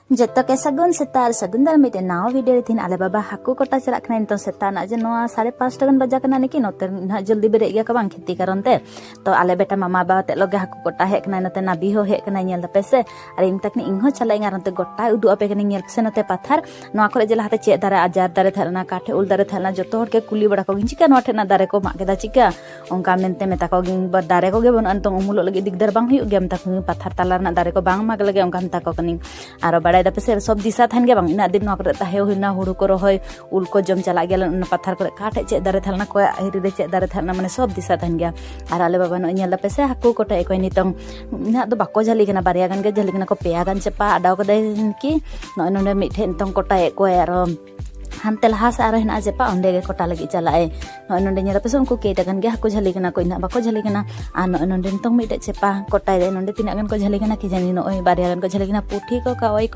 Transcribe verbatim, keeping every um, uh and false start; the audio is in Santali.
ᱡᱚᱛᱚ ᱠᱮ ᱥᱟᱹᱜᱩᱱ ᱥᱮᱛᱟᱜ ᱟᱨ ᱥᱟᱹᱜᱩᱱ ᱫᱟᱨᱟᱢ ᱢᱤᱫᱴᱮᱱ ᱱᱟᱣᱟ ᱵᱷᱤᱰᱤᱭᱳ ᱨᱮ᱾ ᱛᱤᱦᱤᱧ ᱟᱞᱮ ᱵᱟᱵᱟ ᱦᱟᱹᱠᱩ ᱠᱚᱴᱟ ᱪᱟᱞᱟᱜ ᱠᱟᱱᱟᱭ᱾ ᱱᱤᱛᱚᱝ ᱥᱮᱛᱟᱜ ᱨᱮᱱᱟᱜ ᱡᱮ ᱱᱚᱣᱟ ᱥᱟᱲᱮ ᱯᱟᱸᱪᱴᱟ ᱜᱟᱱ ᱵᱟᱡᱟᱜ ᱠᱟᱱᱟ ᱱᱤᱠᱤ, ᱱᱚᱛᱮ ᱱᱟᱦᱟᱜ ᱡᱚᱞᱫᱤ ᱵᱮᱨᱮᱫ ᱜᱮᱭᱟ ᱠᱚ ᱵᱟᱝ ᱠᱷᱮᱛᱤ ᱠᱟᱨᱚᱱ ᱛᱮ᱾ ᱛᱚ ᱟᱞᱮ ᱵᱮᱴᱟ ᱢᱟᱢᱟ ᱵᱟᱵᱟ ᱛᱮ ᱞᱚᱜᱮ ᱦᱟᱹᱠᱩ ᱠᱚᱴᱟ ᱦᱮᱡ ᱠᱟᱱᱟᱭ, ᱱᱚᱛᱮ ᱱᱟᱵᱤ ᱦᱚᱸ ᱦᱮᱡ ᱠᱟᱱᱟᱭ, ᱧᱮᱞ ᱫᱟᱯᱮ ᱥᱮ᱾ ᱟᱨ ᱤᱧ ᱢᱮᱛᱟ ᱠᱟᱹᱱᱟᱹᱧ ᱤᱧ ᱦᱚᱸ ᱪᱟᱞᱟᱜ ᱟᱹᱧ, ᱟᱨ ᱱᱚᱛᱮ ᱜᱚᱴᱟᱭ ᱩᱫᱩᱜ ᱟᱯᱮ ᱠᱟᱹᱱᱟᱹᱧ, ᱧᱮᱞ ᱯᱮ ᱥᱮ ᱱᱚᱛᱮ ᱯᱟᱛᱷᱟᱨ᱾ ᱱᱚᱣᱟ ᱠᱚᱨᱮ ᱡᱮ ᱞᱟᱦᱟᱛᱮ ᱪᱮᱫ ᱫᱟᱨᱮ, ᱟᱡᱟᱨ ᱫᱟᱨᱮ ᱛᱟᱦᱮᱸ ᱞᱮᱱᱟ, ᱠᱟᱴᱷᱮ ᱩᱞ ᱫᱟᱨᱮ ᱛᱟᱦᱮᱸ ᱞᱮᱱᱟ, ᱡᱚᱛᱚ ᱦᱚᱲ ᱠᱮ ᱠᱩᱞᱤ ᱵᱟᱲᱟ ᱠᱚᱜᱤᱧ, ᱪᱤᱠᱟ ᱱᱚᱣᱟ ᱴᱷᱮᱱ ᱨᱮᱱᱟᱜ ᱫᱟᱨᱮ ᱠᱚ ᱢᱟᱜ ᱠᱮᱫᱟ, ᱪᱤᱠᱟ? ᱚᱱᱠᱟ ᱢᱮᱱᱛᱮ ᱢᱮᱛᱟ ᱠᱚᱜᱤᱧ, ᱵᱟ, ᱫᱟᱨᱮ ᱠᱚᱜᱮ ᱵᱟᱹᱱᱩᱜᱼᱟ, ᱱᱤᱛᱚᱝ ᱩᱢᱩᱞᱚᱜ ᱞᱟᱹᱜᱤᱫ ᱫᱤᱠᱫᱟᱨ ᱵᱟᱝ ᱦᱩᱭᱩᱜ ᱜᱮᱭᱟ, ᱢᱮᱛᱟ ᱠᱚᱜᱤᱧ ᱯᱟᱛᱷᱟᱨ ᱛᱟᱞᱟ ᱨᱮᱱᱟᱜ ᱫᱟᱨᱮ ᱠᱚ ᱵᱟᱝ ᱢᱟᱜᱽ ᱞᱟᱹᱜᱤᱫ, ᱚᱱᱠᱟ ᱢᱮᱛᱟ ᱠᱚ ᱠᱟᱹᱱᱟᱹᱧ᱾ ᱟᱨᱚ ᱵᱟᱲᱟᱭ ᱫᱟᱯᱮ ᱥᱮ, ᱥᱚᱵ ᱫᱤᱥᱟ ᱛᱟᱦᱮᱱ ᱜᱮᱭᱟ ᱵᱟᱝ, ᱤᱱᱟᱹᱜ ᱫᱤᱱ ᱱᱚᱣᱟ ᱠᱚᱨᱮ ᱛᱟᱦᱮᱸ ᱦᱩᱭᱱᱟ, ᱦᱩᱲᱩ ᱠᱚ ᱨᱚᱦᱚᱭ, ᱩᱞ ᱠᱚ ᱡᱚᱢ ᱪᱟᱞᱟᱜ ᱜᱮᱭᱟᱞᱮ, ᱚᱱᱟ ᱯᱟᱛᱷᱟᱨ ᱠᱚᱨᱮ ᱚᱠᱟ ᱴᱷᱮᱡ ᱪᱮᱫ ᱫᱟᱨᱮ ᱛᱟᱦᱮᱸ ᱞᱮᱱᱟ, ᱚᱠᱚᱭᱟᱜ ᱦᱤᱨᱤ ᱨᱮ ᱪᱮᱫ ᱫᱟᱨᱮ ᱛᱟᱦᱮᱸ ᱞᱮᱱᱟ, ᱢᱟᱱᱮ ᱥᱚᱵ ᱫᱤᱥᱟ ᱛᱟᱦᱮᱱ ᱜᱮᱭᱟ᱾ ᱟᱨ ᱟᱞᱮ ᱵᱟᱵᱟ ᱱᱚᱜᱼᱚᱭ ᱧᱮᱞ ᱫᱟᱯᱮ ᱥᱮ, ᱦᱟᱹᱠᱩ ᱠᱚᱴᱮᱡ ᱠᱚ ᱱᱤᱛᱚᱝ ᱱᱟᱦᱟᱜ ᱫᱚ ᱵᱟᱠᱚ ᱡᱷᱟᱹᱞᱤ ᱠᱟᱱᱟ, ᱵᱟᱨᱭᱟ ᱜᱟᱱ ᱜᱮ ᱡᱷᱟᱹᱞᱤ ᱠᱟᱱᱟ ᱠᱚ, ᱯᱮᱭᱟ ᱜᱟᱱ ᱪᱟᱯᱟ ᱟᱰᱟᱣ ᱠᱟᱫᱟᱭ ᱠᱤ ᱱᱚᱜᱼᱚᱭ ᱱᱚᱰᱮ ᱢᱤᱫᱴᱷᱮᱡ ᱱᱤᱛᱚᱝ ᱠᱚᱴᱟᱭᱮᱫ ᱠᱚᱣᱟᱭ, ᱟᱨᱚ ᱦᱟᱱᱛᱮ ᱞᱟᱦᱟ ᱥᱮᱫ ᱟᱨᱚ ᱦᱮᱱᱟᱜᱼᱟ ᱪᱟᱯᱟ, ᱚᱸᱰᱮ ᱜᱮ ᱠᱚᱴᱟ ᱞᱟᱹᱜᱤᱫ ᱪᱟᱞᱟᱜ ᱟᱭ᱾ ᱱᱚᱜᱼᱚᱭ ᱱᱚᱰᱮ ᱧᱮᱞ ᱟᱯᱮ ᱥᱮ, ᱩᱱᱠᱩ ᱠᱮᱴ ᱟᱠᱟᱱ ᱜᱮᱭᱟ, ᱦᱟᱹᱠᱩ ᱡᱷᱟᱹᱞᱤ ᱠᱟᱱᱟ ᱠᱚ, ᱤᱱᱟᱹᱜ ᱵᱟᱠᱚ ᱡᱷᱟᱹᱞᱤ ᱠᱟᱱᱟ᱾ ᱟᱨ ᱱᱚᱜᱼᱚᱭ ᱱᱚᱰᱮ ᱱᱤᱛᱚᱝ ᱢᱤᱫᱴᱮᱡ ᱪᱟᱯᱟ ᱠᱚᱴᱟᱭ ᱫᱟᱭ, ᱱᱚᱰᱮ ᱛᱤᱱᱟᱹᱜ ᱜᱟᱱ ᱠᱚ ᱡᱷᱟᱹᱞᱤ ᱠᱟᱱᱟ ᱠᱤ ᱡᱟᱹᱱᱤ, ᱱᱚᱜᱼᱚᱭ ᱵᱟᱨᱭᱟ ᱜᱟᱱ ᱠᱚ ᱡᱷᱟᱹᱞᱤ ᱠᱟᱱᱟ, ᱯᱩᱴᱷᱤ ᱠᱚ ᱠᱟᱣᱟᱭ